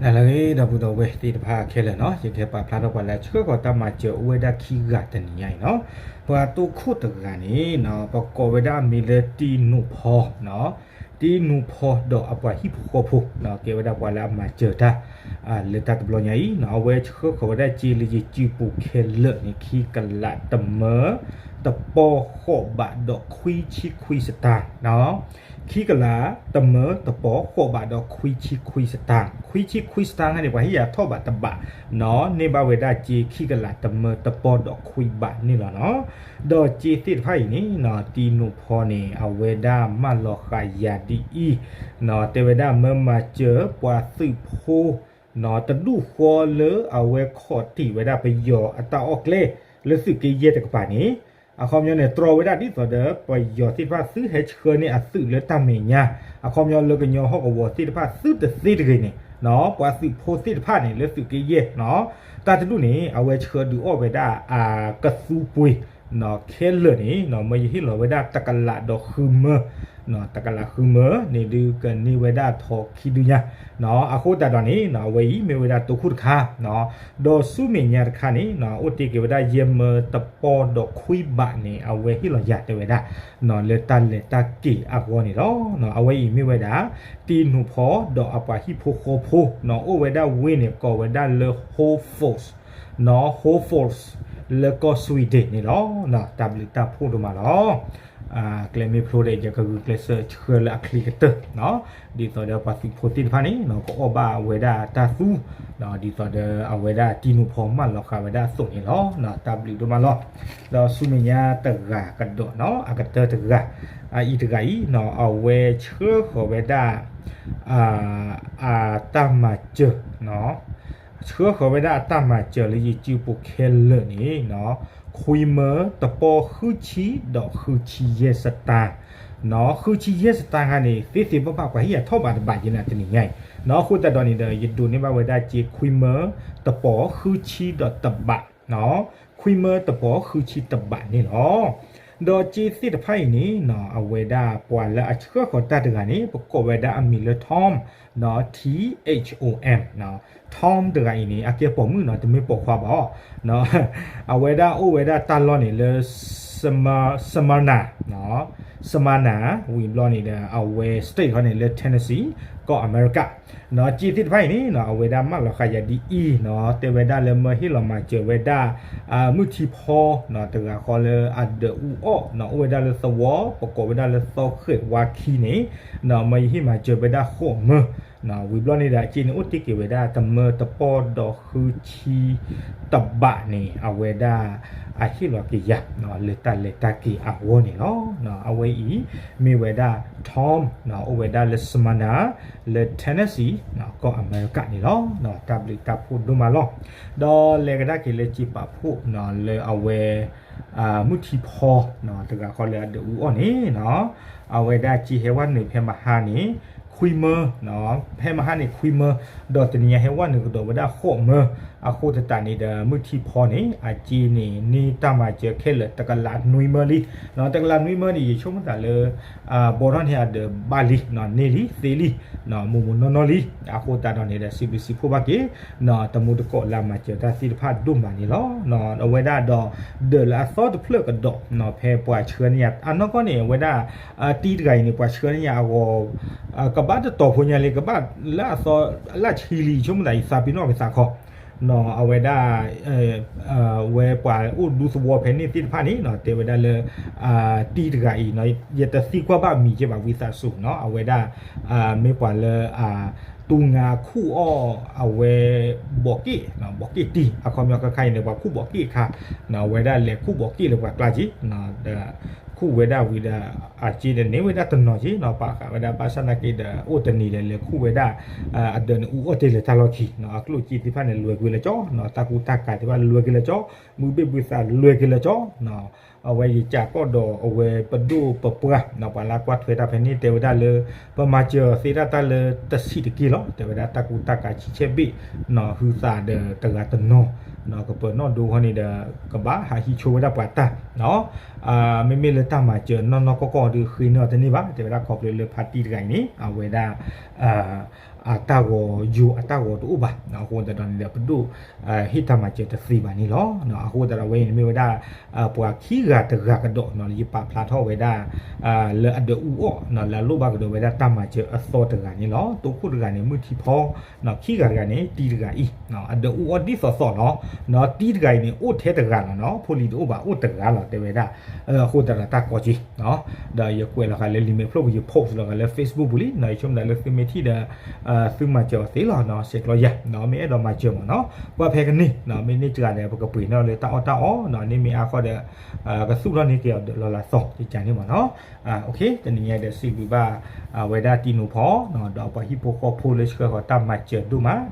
ဟါလၢအဂ့ၤ ဒီပုၢ်ဒီဝဲၢ်သ့ၣ်တဖၣ်ခဲလၢာ်နီၤ, ယကဟဲပာ်ဖျါထီၣ်ပှၤလၢအဆှၢဃီၤတၢ်မၤစၢၤအိၣ်ဝဲဒၣ်ခံဂၤတနံၤညါအံၤနီၤ. ပှၤတိခိၣ်တဂၤန့ၣ်နီၤ ပကိးဝဲဒၣ်အမံၤလၢတံနူးဖီနီၤ, တံနူးဖီဒီးအပှၤဟံၣ်ဖိဃီဖိနီၤ ကဲဝဲဒၣ်ပှၤလၢအမၤစၢၤတၢ် လၢတၢ်တဘျီညါအံၤနီၤ, အဝဲဆှၢဃီၤဝဲဒၣ်စ့လၢယစုပူၤခဲလၢာ်န့ၣ် ခံကလးတမၢ တပီၢ်ဃိးဘးဒီးခွံဆံခွံစတၢ်နီၤ. ခံကလးတမၢတပီၢ်ဃိးဘးဒီးခွံဆံခွံစတၢ်, ခွံဆံခွံစတၢ်ခါန့ၣ် ပှၤဟ့ၣ်ယၤထီၣ်ဘးတဘးနီၤ, န့ၢ်ဘၣ်ဝဲဒၣ်စ့ခံကလးတမၢတပီၢ်ဒီးခွံဘးန့ၣ်လီၤနီၤ. ဒီးစ့သ့ၣ်တဖၣ်အံၤန့ၣ်နီၤ တံနူးဖီန့ၣ် အဝဲဒၣ်မၢလီၤဃာ်ယၤဒ်အံၤနီၤ, တဲဝဲဒၣ်မၢမၤစၢၤပှၤသုးဖိ နီၤ တဒူၣ်ဃီလၢအဝဲခီၣ်တံၢ်ဝဲဒၣ်ပယီၤအတၢ်အီၣ်ကျဲ လၢသုးက့ယဲၢ်တကပၤန့ၣ်, အခီပညီန့ၣ် တြီဝဲဒၣ်ဒ်သိးဒီး ပယီၤသ့ၣ်တဖၣ်သုဟဲဆှၢန့ၢ်အသုးလၢတၢ်မဲာ်ညါ, အခီပညီလၢကညီဟီၣ်ကဝီၤသ့ၣ်တဖၣ်သုတသ့တဂ့ၤန့ၣ်, ပှၤသုးဖိသ့ၣ်တဖၣ်န့ၣ် လၢသုးက့ယဲၢ်နီၤ, တၢ်တဒူၣ်န့ၣ် အဝဲဆှၢဒုးအီၣ်ဝဲဒၣ်အကသူပှ့ၤ ခဲလၢာ်န့ၣ် မၢယဟ့ၣ်လီၤဝဲဒၣ်တကလးဒီးဃုမၢ, တကလးဃုမၢန့ၣ်ဒုးကန့ၢ်ဝဲဒၣ်ထီၣ်ခံဒုညါ, အဃိသတးဒီးန့ၣ် အဝဲအံၤမ့ၢ်ဝဲဒၣ်တိခိၣ်တခါ, ဒီးဆူမဲာ်ညါတခါန့ၣ် အိၣ်တ့ၢ်က့ၤဝဲဒၣ်ယဲၢ်မၢတပီၢ်ဒီးခွံဘးန့ၣ် အဝဲဟ့ၣ်လီၤယၤတဲဝဲဒၣ် လၢတၢ်လဲၤတၢ်က့ၤအဂီၢ်န့ၣ်လီၤ. အဝဲအံၤမ့ၢ်ဝဲဒၣ် တံနူးဖီဒီးအပှၤဟံၣ်ဖိဃီဖိ အိၣ်ဝဲဒၣ်ဝ့ၢ်န့ၣ် ကိးဝဲဒၣ်လၢ Hofors နီၤ Hofors လၢကီၢ် Sweden န့ၣ်လီၤ. တၢ်ဘျုးတၢ်ဖှိၣ်ဒိၣ်မးလီၤ. ကျဲမ့ၢ်ဖျိဒီး ယကဂုာ်ကျဲးစၢးဆှၢလၢအချ့ကတၢၢ်, ဒ်သိးဒီးပှၤသုးဖိသ့ၣ်တဖၣ်န့ၣ် ကအီၣ်ဘၣ်ဝဲဒၣ်တၢ်သူ, ဒ်သိးဒီးအဝဲဒၣ်တံနူးဖီမၢလီၤဃာ်ဝဲဒၣ်အသိးန့ၣ်လီၤ. တၢ်ဘျုးဒိၣ်မးလီၤ. ဒီးဆူမဲာ်ညါတဂၤကဒီးနီၤ အကတၢၢ်တဂၤ, အအံၤတဂၤအံၤနီၤ အဝဲဆှၢဃီၤဝဲဒၣ် အတၢ်မၤစၢၤ, ဆှၢဃီၤဝဲဒၣ်အတၢ်မၤစၢၤလၢယစုပူၤခဲလၢာ်န့ၣ်နီၤ, ခွံမၢတပီၢ်ဃုဆံဒီးဃုဆံယဲၢ်စတၢ်, နီၤ ဃုဆံယဲၢ်စတၢ်ခါန့ၣ် သ့သ့ဘၣ်ဘၣ်ပှၤဟ့ၣ်ယၤထီၣ်ဘးတဘးယဲနၤတနံၤညါအံၤ, နီၤ အဃိသတးဒီးန့ၣ်ဒီး ယဒိးန့ၢ်ဘၣ်ဝဲဒၣ်စ့ခွံမၢတပီၢ်ဃုဆံဒီးတဘး, ခွံမၢတပီၢ်ဃုဆံတဘးန့ၣ်လီၤ. ဒီးစ့သ့ၣ်တဖၣ်အံၤန့ၣ်နီၤ အဝဲဒၣ်ပှၤလၢအဆှၢဃီၤတၢ်တဂၤန့ၣ် ပကိးဝဲဒၣ်အမံၤလၢ Tom နီၤ T H O M နီၤ, Tom တဂၤအံၤန့ၣ် အကဲပိာ်မုၣ်နီၤ တမ့ၢ်ပိာ်ခွါဘၣ်အီၤ, အဝဲဒၣ်အိၣ်ဝဲဒၣ်တၢ်လီၢ်န့ၣ်လၢ Smyrna, Smyrna ဝံၤဘျီန့ၣ်ဒီး အဝဲ state ခီန့ၣ်လၢ Tennessee ကီၢ်အမဲရကၤ, နီၤ စ့သ့ၣ်တဖၣ်အံၤန့ၣ်နီၤ အဝဲဒၣ်မၢလီၤဃာ်ယၤဒ်အံၤနီၤ တဲဝဲဒၣ်လၢမၢဟ့ၣ်လီၤမၤစၢၤဝဲဒၣ် မုၢ်ထံဖီနီၤ တဂၤဃီလၢအဒၢးအူအီၣ်နီၤ အိၣ်ဝဲဒၣ်လၢသဝီ ပကိးဝဲဒၣ်လၢသီဃဲးဝါခံန့ၣ် နီၤ မၢယဟ့ၣ်မၤစၢၤဝဲဒၣ်ဃိးမၢ, ဝံၤဘျီန့ၣ်ဒီး အစ့န့ၣ်အိၣ်တ့ၢ်က့ၤဝဲဒၣ် တမၢတပီၢ်ဒီးဃုဆံတဘးန့ၣ် အဝဲဒၣ် အဟ့ၣ်လီၤက့ၤယၤ လၢတၢ်လဲၤတၢ်က့ၤအဂီၢ်န့ၣ်လီၤ. အဝဲအံၤ မ့ၢ်ဝဲဒၣ် Tom နီၤ အိၣ်ဝဲဒၣ်လၢ Smyrna လၢ Tennessee နီၤ ကီၢ်အမဲရကၤန့ၣ်လီၤ. တၢ်ဘျုးတၢ်ဖှိၣ်ဒိၣ်မးလီၤ. ဒီးလဲၤကဒါက့ၤလၢစ့ပာ်ဖှိၣ်နီၤ လၢအဝဲ မုၢ်ထံဖီနီၤ တဂၤဃီလၢအဒၢးအူအီၣ်န့ၣ်နီၤ အဝဲဒၣ်စ့ဟဲဝဲနုာ်ဖဲမဟါန့ၣ် ခွံမၢ ဖဲမဟါန့ၣ်ခွံမၢ ဒီးတနံၤညါဟဲဝဲနုာ်ကဒီးဝဲဒၣ်ဃိးမၢ, အဃိသတးန့ၣ်ဒီး မုၢ်ထံဖီန့ၣ် အစ့န့ၣ် န့ၢ်တၢ်မၤစၢၤခဲလၢာ် တကလးနွံမၢလံ, တကလးနွံမၢန့ၣ် ယဆိကမိၣ်သးလၢ ဘီထီၣ်န့ၢ်အဒၢးဘၣ်လံ, န့ၢ်လံသ့လံ, မိၢ်မိၢ်နီၢ်နီၢ်လံ, အဃိသတးဒီးန့ၣ်ဒီး စံးဘျုးစံးဖှိၣ်ဘၣ်က့ၤ တမူတကိးလၢအမၤစၢၤတၢ်သ့ၣ်တဖၣ်ဒိၣ်မးန့ၣ်လီၤ. အဝဲဒၣ်ဒီး ဒၢးလၢအသီတဖျၢၣ်ကဒီး ဖဲပှၤဆှၢန့ၢ်ယၤ အနီၢ်ကီၢ်န့ၣ် အဝဲဒၣ် တံတဂၤအံၤန့ၣ် ပှၤဆှၢန့ၢ်ယၤအဂီၢ် ကဘၣ်တတီၤဖိညါလံ ကဘၣ်လၢအသီ လၢဆံလံ ယဆိကမိၣ်သး ယသးပ့ၤနီၣ်ကသးခီ အဝဲဒၣ် ဝဲပှၤအိၣ်ဒူသဝီဖဲန့ၣ်သ့ၣ်တဖၣ်န့ၣ် တဲဝဲဒၣ်လၢ တံတဂၤအံၤ ယတသံကွၢ်ဘၣ်မံၤက့ဘၣ် ဝံသးစူၤနီၤ အဝဲဒၣ် မ့ၢ်ပှၤလၢ တူၢ်ငါခူၣ်အီၣ်အဝဲ ဘီးက့ၣ် ဘီးက့ၣ်တံၢ် အခီပညီခဲခါအံၤန့ၣ် ပှၤခူၣ်ဘီးက့ၣ်ခါ အဝဲဒၣ်လဲၤခူၣ်ဘီးက့ၣ်လၢပှၤကျါက့ၤ ဒီး ခူၣ်ဝဲဒၣ်ဝံၤဒီး အစ့န့ၣ်န့ၢ်ဝဲဒၣ်တနီၤက့ၤနီၤ ပာ်ဃာ်ဝဲဒၣ် ဘၣ်ဆၣ်သနာ်က့ဒီး အိၣ်တနံၤဒီး လဲၤခူၣ်ဝဲဒၣ် အဒၢးန့ၣ်အူအီၣ်တ့ၢ်လၢတၢ်လီၢ်ခံနီၤ အကျိၣ်စ့သ့ၣ်တဖၣ်န့ၣ် လဲၤကွံာ်လၢကၠီနီၤ တၢ်ကူတၢ်ကၤသ့ၣ်တဖၣ်လဲၤကွံာ်လၢကၠီ မုၢ်ဘ့ၣ်ဘုသးလဲၤကွံာ်လၢကၠီနီၤ အဝဲယကးကီၢ်ဒီးအဝဲပဒိၣ်ပပှၢ်နီၤ ပှၤလၢကွၢ်ထွဲတၢ်ဖဲန့ၣ် တဲဝဲဒၣ်လၢ ပမၤစၢၤသ့ဒၣ်တၢ်လၢတဆံးတက့ၢ်လီၤ တဲဝဲဒၣ်တၢ်ကူတၢ်ကၤဆံးဆဲးဘ့ၣ်နီၤ ဟုသးဒီးတဂၤတနီၤနီၤ ကပၢၤနီၣ်ဒိဃီန့ၣ်ဒီး ကဘၣ်ဟးဟံးဆိဝဲဒၣ်ပှၤတၢ်နီၤ မ့မ့ၢ်လၢတၢ်မၤစၢၤနီၢ်နီၢ်ကီၢ်ကီၢ်ဒီးဃ့န့ၢ်အီၤတန့ၢ်ဘၣ် တဲဝဲဒၣ်ခီဖျိလၢဖါတံၢ်တဂၤအံၤန့ၣ် အဝဲဒၣ် အတၢ်ဂီၤယိၤအတၢ်ဂီၤတအိၣ်ဘၣ်. အဃိသတးဒီးန့ၣ်ဒီး ပဒိၣ်ဟ့ၣ်တၢ်မၤစၢၤတသ့ဘၣ်န့ၣ်လီၤ. အဃိသတးဒီး အဝဲအံၤန့ၣ်မ့ၢ်ဝဲဒၣ် ပှၤခံဂၤတဂၤကဒီး ယပာ်ဖျါထီၣ်ဝဲဒၣ် လၢအဒုးအူအီၣ် လၢအလိၣ်ဘၣ်ကဒီးဝဲဒၣ်တၢ်မၤစၢၤအသီတဂၤန့ၣ်လီၤ. တိခိၣ်တဂၤန့ၣ် မုၢ်ထံဖီ ခံဂၤတဂၤန့ၣ် တံၤတဂၤအံၤ အဒုးအူအီၣ်ဒ်သိးသိးလီၤ. တံၤတဂၤအံၤန့ၣ် အိၣ်ထဲတဂၤလီၤနီၤ, ဖိလံၤတအိၣ်ဘၣ် အိၣ်တဂၤလီၤ တဲဝဲဒၣ်. အဃိသတးဒီးတၢ်ကီက့ၤ ဒီးယကွဲးလီၤဃာ်လၢလံာ်မဲာ်ဖျိပူၤ ယ post လီၤဃာ်လၢ Facebook ပူၤလံနီၤ. ယဆိကမိၣ်သးလၢသုမ့ၢ်ထံၣ်ဒီး သုမၤစၢၤအီၤသ့လီၤနီၤ, ဆဲးကျိးယၤနီၤ, မ့ၢ်အဲၣ်ဒိးမၤစၢၤမ့ၢ်နီၤ, ကွၢ်ဖဲကန့ၢ်နီၤ, မ့ၢ်န့ၢ်စှၤဒီး ပကပှ့ၤနီၣ်လၢတၢ်အီၣ်တၢ်အီနီၤ, န့ၢ်မ့ၢ်အါဃီဒီး ကသူၣ်ထီၣ်န့ၢ်က့ၤအီၤဒီး လီၤလးသီတကန့ၣ်မ့ၢ်နီၤ. တနံၤညါဒီးစံးဘျုးဘၣ် ဝဲဒၣ်တံၤနိဖိ ဒီးပှၤဟံၣ်ဖိဃီဖိလၢဆှၢဃီၤတၢ်မၤစၢၤဒိၣ်မး,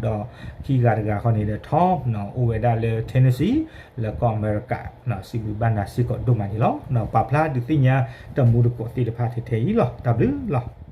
ဒီးခံဂၤတဂၤဃီန့ၣ်ဒီး Tom နီၤ, အိၣ်ဝဲဒၣ်လၢ Tennessee လၢကီၢ်အမဲရကၤနီၤ, စံးဘျုးဘၣ်နၤစ့ၢ်ကီးဒိၣ်မးန့ၣ်လီၤ. ပာ်ဖျါဒုးသ့ၣ်ညါတမူတကိးသ့ၣ်တဖၣ်ထဲထဲအံၤလီၤ. တၢ်ဘျုးလီၤ.